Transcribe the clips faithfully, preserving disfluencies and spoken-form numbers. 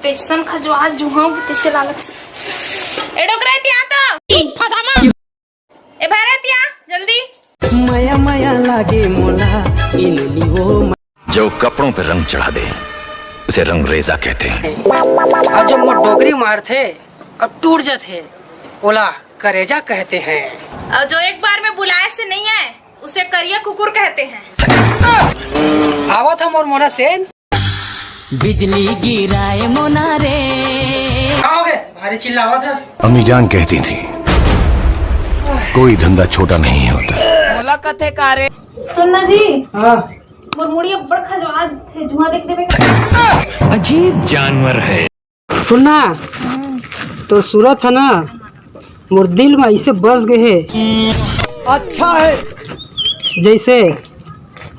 ऐसन खजवा जुहाऊ के तैसे लागत। ए डोकरा, एती आ तो। ए भरत, आ जल्दी। मया मया लागे मोला, इनली वो। जो कपड़ों पर रंग चढ़ा दे, उसे रंग रेजा कहते हैं। अउ जो मोर डोकरी मारथे अउ टूट जाथे, ओला करेजा कहते हैं। अउ जो एक बार में बुलाए से नहीं आए, उसे करिया कुकुर कहते हैं। आवत ह मोर मोना सेन। बिजली गिराए मोना रे। का होगे? भारी चिल्लावत हस। अम्मी जान कहती थी, कोई धंधा छोटा नहीं होता। मोला कथे का रे? सुन ना जी। हाँ। मोर मुड़ी अब्बड़ खजवात हे, जुआ देख देबे। अजीब जानवर है। सुन ना, तोर सूरत ह ना, मोर दिल म अइसे बस गे हे। अच्छा है। जइसे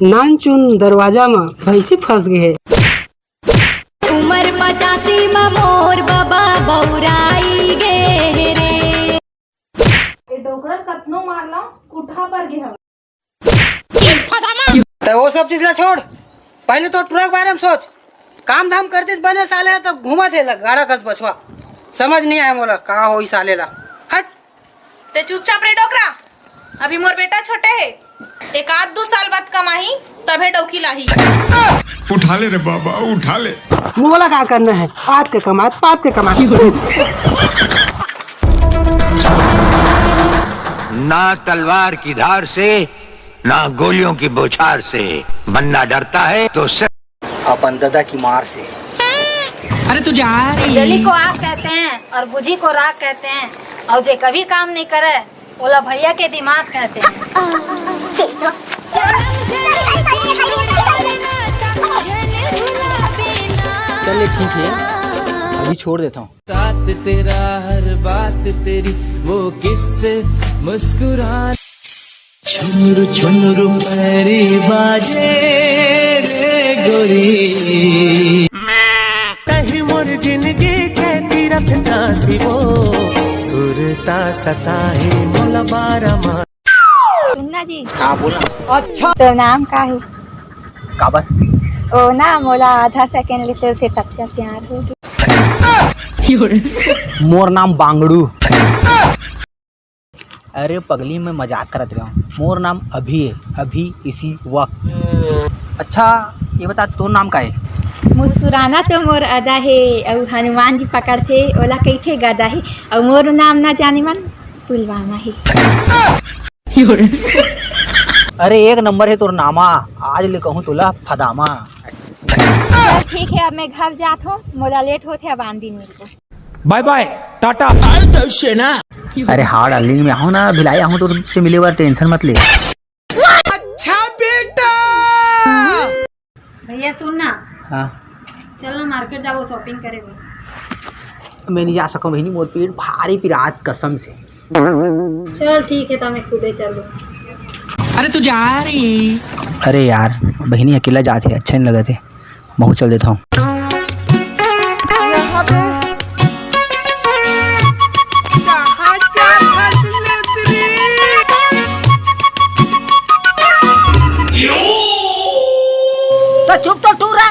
नानचुन दरवाजा म भैंसी फंस गे हे। उमर पचासी म मोर बबा बौराई गे रे। ए डोकरा कतनो मार ला, कुठा पर गे हवय। त वो सब चीज ला छोड़, पहले तो टुरा के बारे में सोच। काम धाम करते त बने साले, तो घूमत हे ला गाड़ा कस बछवा। समझ नहीं आया मोला का होई साले ला। हट। ते चुपचाप रे डोकरा, अभी मोर बेटा छोटे हे, एक आध दू साल बाद कमाही, तभे डौकी लाही। उठा ले रे बाबा, उठा ले। मोला का करना है, आत के कमात, पात के कमात। ना तलवार की धार से, ना गोलियों की बौछार से, बंदा डरता है तो सिर्फ अपन ददा की मार से। अरे तू जा रही। जली को आग कहते हैं और बुझी को राख कहते हैं, और जे कभी काम नहीं करे, ओला भैया के दिमाग कहते हैं। चलिए ठीक है, अभी छोड़ देता हूँ। साथ तेरा हर बात तेरी, वो किससे मुस्कुरा। छुनुर छुनुर पैरी बाजे रे गोरी। तही मोर जिंदगी के तीरथ काशी वो, सुरता सताही मोला बारा माँ। सुनना जी। हाँ, बोला। अच्छा। तो नाम का है? काबर? ओ ना, मोला आधा सेकंड ले तो से सबसे प्यार हो गया। मोर नाम बांगड़ू। अरे पगली, मैं मजाक करत रहे हूँ। मोर नाम अभी है, अभी इसी वक्त। अच्छा, ये बता, तोर नाम का है? मुस्कुराना तो मोर अदा है, अउ हनुमान जी पकड़थे, ओला कहिथे गदा है, अउ मोर नाम ना जाने मन पुलवामा है। अरे एक नंबर है तोर नामा, आज ले कहूँ तोला फदामा। चल ठीक है, अब मैं घर जात हूँ, मोला लेट होथे, अब आन दिन मिलबो। बाय बाय, टाटा। अरे हाँ डार्लिंग, मैं आहूँ ना, भिलाई आहूँ, तोर से मिले बर, टेंशन मत ले। अच्छा बेटा। भैया सुन ना। हाँ। चल ना मार्केट जाबो शॉपिंग करे बर। मैं नहीं जा सकूँ बहिनी, मोर पेट भारी पिरात कसम से। चल ठीक है, तो मैं खुदे चल दूँ। अरे तू जा रही। अरे यार, बहिनी अकेला जात हे, अच्छा नहीं लगत हे। महूँ चल देता हूँ। तो चुप तो टूरा।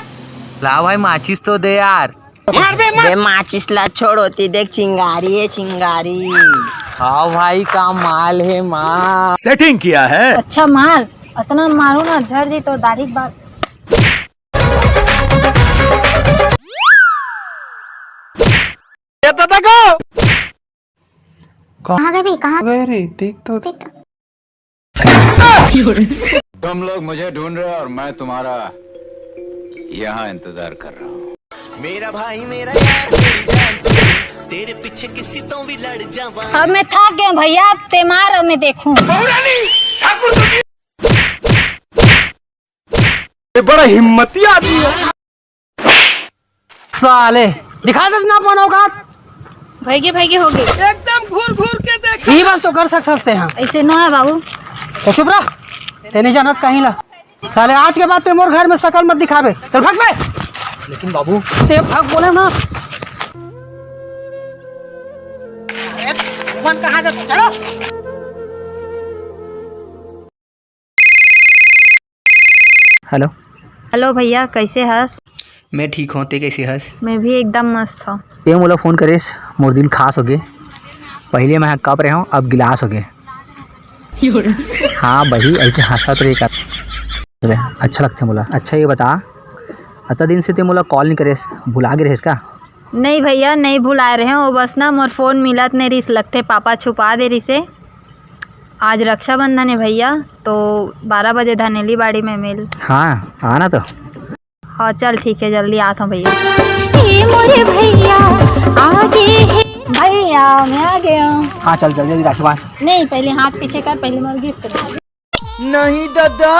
ला भाई, माचिस तो दे यार। मार बे, मार। बे, माचिस ला छोड़, ओती देख, चिंगारी है, चिंगारी। हाँ भाई, का माल है माँ। सेटिंग किया है। अच्छा माल, अतना मारू ना, झड़ जी तो दाढ़ी के बाल। ये तो देखो। कहाँ गए बे, कहाँ गए रे? देख तो। देख तो। तुम लोग मुझे ढूंढ रहे हो और मैं तुम्हारा यहाँ इंतजार कर रहा हूँ। मेरा भाई, मेरा यार, मेरी जान, तेरे पीछे किसी तो भी लड़ जावा। अब मैं थक गया हूँ भैया, अब ते मार, अब मैं देखूँ। ये बड़ा हिम्मती आदमी है। साले, दिखा दस ना अपन औकात। भैगे, भैगे हो गए। एकदम घूर घूर के देख। ई बस तो कर सकते हैं। ऐसे ना है बाबू। तो चुप रह, ते नहीं जानत कहीं ला। साले, आज के बाद ते मोर घर में शकल मत दिखाबे। चल भाग बे। लेकिन बाबू। ते भाग बोले ना। अरे, भगवान कहाँ जाता? चलो। हेलो। हेलो भैया, कैसे हस? मैं ठीक हूँ, ते कैसे हस? मैं भी एकदम मस्त हूँ। ते मोला फोन करेस, मोर दिल खास होगे। पहले मैं कप रहे हूँ, अब गिलास होगे। हाँ बही, ऐसे हंसत रहे का। अच्छा लगता है मोला। अच्छा ये बता, अतना दिन से ते मोला कॉल नहीं करेस, भुला गे रहेस का? नहीं भैया, नहीं भुलाए रहे हो, बस ना मोर फोन मिलत नहीं रिस लगथे, पापा छुपा दे रिसे। आज रक्षाबंधन है भैया, तो बारह बजे धनेली बाड़ी में मिल। हाँ, आना तो। हाँ चल ठीक है, जल्दी आत हूँ भैया। ए मोरे भैया, आगे है। भैया, मैं आ गया हूँ। हाँ चल जल्दी जल्दी राखी बांध। नहीं, पहले हाथ पीछे कर, पहले मोर गिफ्ट दे। नहीं दादा।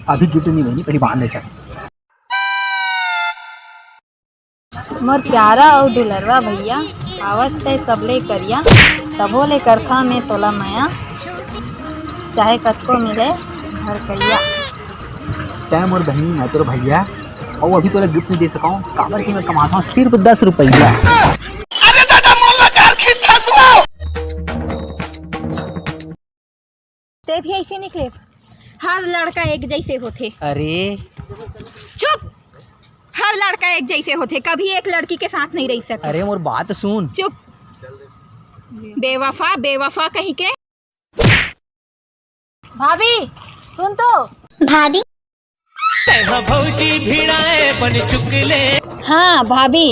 अभी गिफ्ट नहीं लेनी, पहले बांध ले चल। मोर प्यारा अउ दुलरवा भैया, आवस तै सबले करिया, तभो ले करथंव में तोला मया, चाहे कतको मिले घर कइया। तै मोर बहिनी, मैं तोर भैया, अउ अभी तोला गिफ्ट नहीं दे सकंव, काबर कि मैं कमाथंव सिर्फ दस रुपया। अरे दादा, मोर ला कार खींचथस वो। ते भी ऐसे निकले। हर लड़का एक जैसे होथे। अरे। चुप। हर लड़का एक जैसे होथे, कभी एक लड़की के साथ नहीं रह सकते। अरे मोर बात सुन। चुप। बेवफा, बेवफा कहीं के। भाभी, सुन तो। भाभी। तैं ह भौजी भिड़ाए बन चुकले। हाँ भाभी,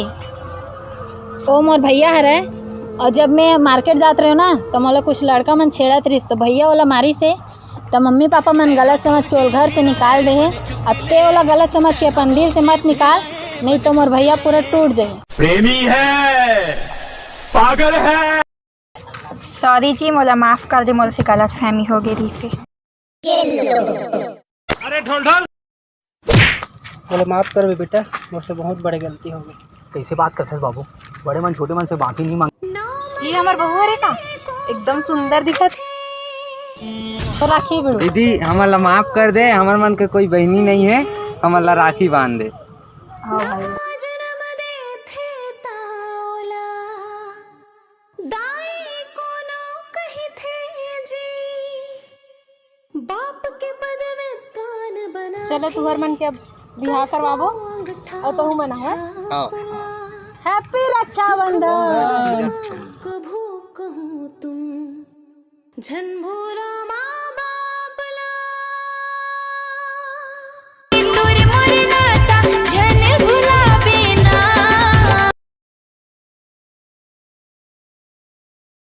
ओ मोर भैया हरे, अउ जब मैं मार्केट जात रहेंव ना, त मोला कुछ लड़का मन छेड़त रिस, त भैया ओला मारिस हे, त मम्मी पापा मन गलत समझ के ओला घर से निकाल दे हे। अब ते ओला गलत समझ के अपन दिल से मत निकाल, नहीं तो मोर भैया पूरा टूट जाही। प्रेमी है, पागल है। सॉरी जी, मोला माफ कर दे, मोर से गलतफहमी हो गे रिहिसे। अरे ढोल ढोल। मोला माफ कर दे बेटा, मोर से बहुत बड़े गलती हो गई। कैसे बात करथस बाबू, बड़े मन छोटे मन से माफी नहीं मांग। ये हमर बहू हरे का, एकदम सुंदर दिखत। तो राखी बिड़ू। दीदी, हमन ला माफ कर दे, हमर मन के कोई बहिनी नहीं है, हमन ला राखी बांध दे। हाँ भाई। दाई कोनो कहिथे जी, बाप के पद में तान बना। चलो, तुहर मन के अब बिहाव करवाबो, अउ तहू मन आवा। हाँ। Happy रक्षाबंधन। कभू कहूँ तुम झन भूल